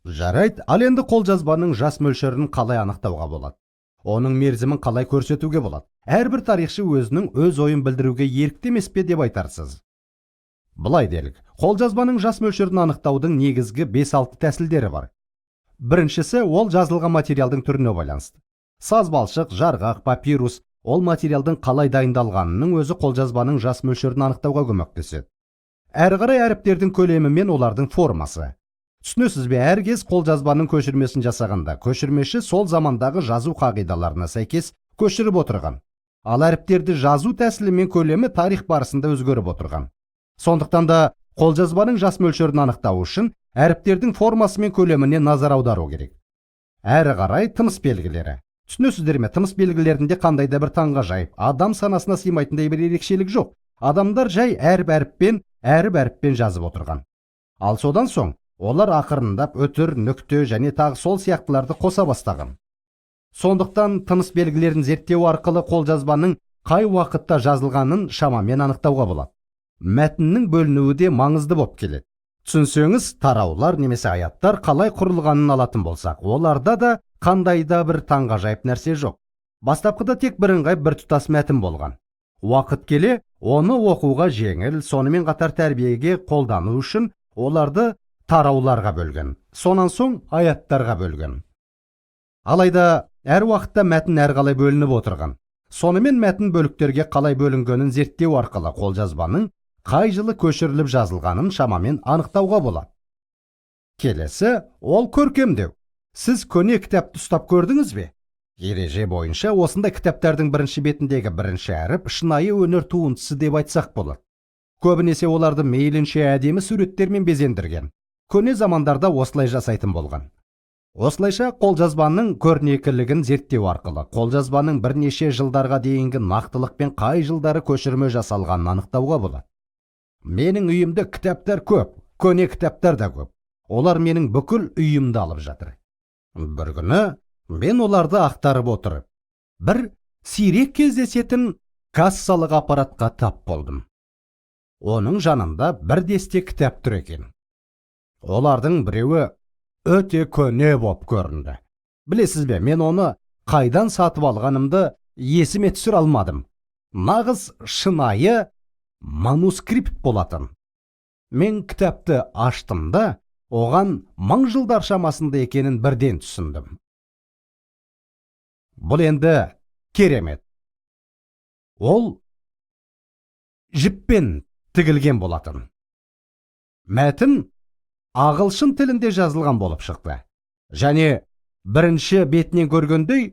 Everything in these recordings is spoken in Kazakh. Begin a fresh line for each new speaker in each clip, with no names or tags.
Жарайды, ал енді қолжазбаның жас мөлшерін қалай анықтауға болады? Оның мерзімін қалай көрсетуге болады? Әрбір тарихшы өзінің өз ойын білдіруге ерікті емес пе деп айтарсыз. Былай делік, қолжазбаның жас мөлшерін анықтаудың негізгі 5-6 тәсілдері бар. Біріншісі, ол жазылған материалдың түріне байланысты. Саз балшық, жарғақ, папирус, ол материалдың қалай дайындалғанының өзі қолжазбаның жас мөлшерін анықтауға көмектеседі. Әрі қарай әріптердің көлемі мен олардың формасы. Түсінесіз бе, әр кез қолжазбаның көшірмесін жасағанда, көшірмеші сол замандағы жазу қағидаларына сәйкес көшіріп отырған. Ал әріптерді жазу тәсілі мен көлемі тарих барысында өзгеріп отырған. Сондықтан да қолжазбаның жас мөлшерін анықтау үшін әріптердің формасы мен көлеміне назар аудару керек. Әрі қарай тыныс белгілері. Түсінесіздер ме, тыныс белгілерінде қандай да бір таңғажайып, адам санасына сыймайтындай бір ерекшелік жоқ. Адамдар жай әріп әріппен, әріп әріппен жазып отырған. Ал содан соң олар ақырындап үтір, нүкте және тағы сол сияқтыларды қоса бастаған. Сондықтан тыныс белгілерін зерттеу арқылы қолжазбаның қай уақытта жазылғанын шамамен анықтауға болады. Мәтіннің бөлінуі де маңызды болып келеді. Түсінсеңіз, тараулар немесе аяттар қалай құрылғанын алатын болсақ, оларда да қандай да бір таңғажайып нәрсе жоқ. Бастапқыда тек бірыңғай біртұтас мәтін болған. Уақыт келе оны оқуға жеңіл, сонымен қатар тәрбиеге қолдану үшін оларды тарауларға бөлген. Сонан соң аяттарға бөлген. Алайда әр уақытта мәтін әрқалай бөлініп отырған. Сонымен мәтін бөліктерге қалай бөлінгенін зерттеу арқылы қолжазбаның қай жылы көшіріліп жазылғанын шамамен анықтауға болады. Келесі ол көркемдеу. Сіз көне кітапты ұстап көрдіңіз бе? Ереже бойынша осындай кітаптардың бірінші бетіндегі бірінші әріп шынайы өнер туындысы деп айтсақ болады. Көбінесе оларды мейлінше әдемі суреттермен безендірген. Көне замандарда осылай жасайтын болған. Осылайша қолжазбаның көрнекілігін зерттеу арқылы қолжазбаның бірнеше жылдарға дейінгі нақтылықпен қай жылдары көшірме жасалғанын анықтауға болады. Менің үйімде кітаптар көп, көне кітаптар да көп. Олар менің бүкіл үйімді алып жатыр. Бір күні мен оларды ақтарып отырып, бір сирек кездесетін кассалық аппаратқа тап болдым. Оның жанында бір десте кітап тұр екен. Олардың біреуі өте көне боп көрінді. Білесіз бе, мен оны қайдан сатып алғанымды есіме түсіре алмадым. Нағыз шынайы манускрипт болатын. Мен кітапты аштым да, оған мың жылдар шамасында екенін бірден түсіндім. Бұл енді керемет. Ол жіппен тігілген болатын. Мәтін ағылшын тілінде жазылған болып шықты. Және бірінші бетінен көргендей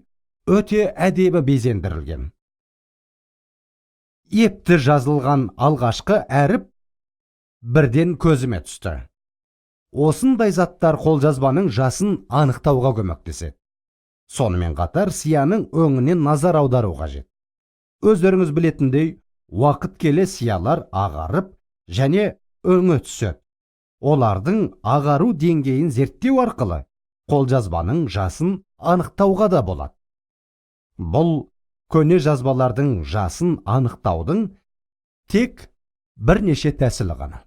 өте әдемі безендірілген. Епті жазылған алғашқы әріп бірден көзіме түсті. Осындай заттар қолжазбаның жасын анықтауға көмектеседі. Сонымен қатар сияның өңіне назар аудару қажет. Өздеріңіз білетіндей, уақыт келе сиялар ағарып және өңі түседі. Олардың ағару деңгейін зерттеу арқылы қолжазбаның жасын анықтауға да болады. Бұл көне жазбалардың жасын анықтаудың тек бірнеше тәсілі ғана.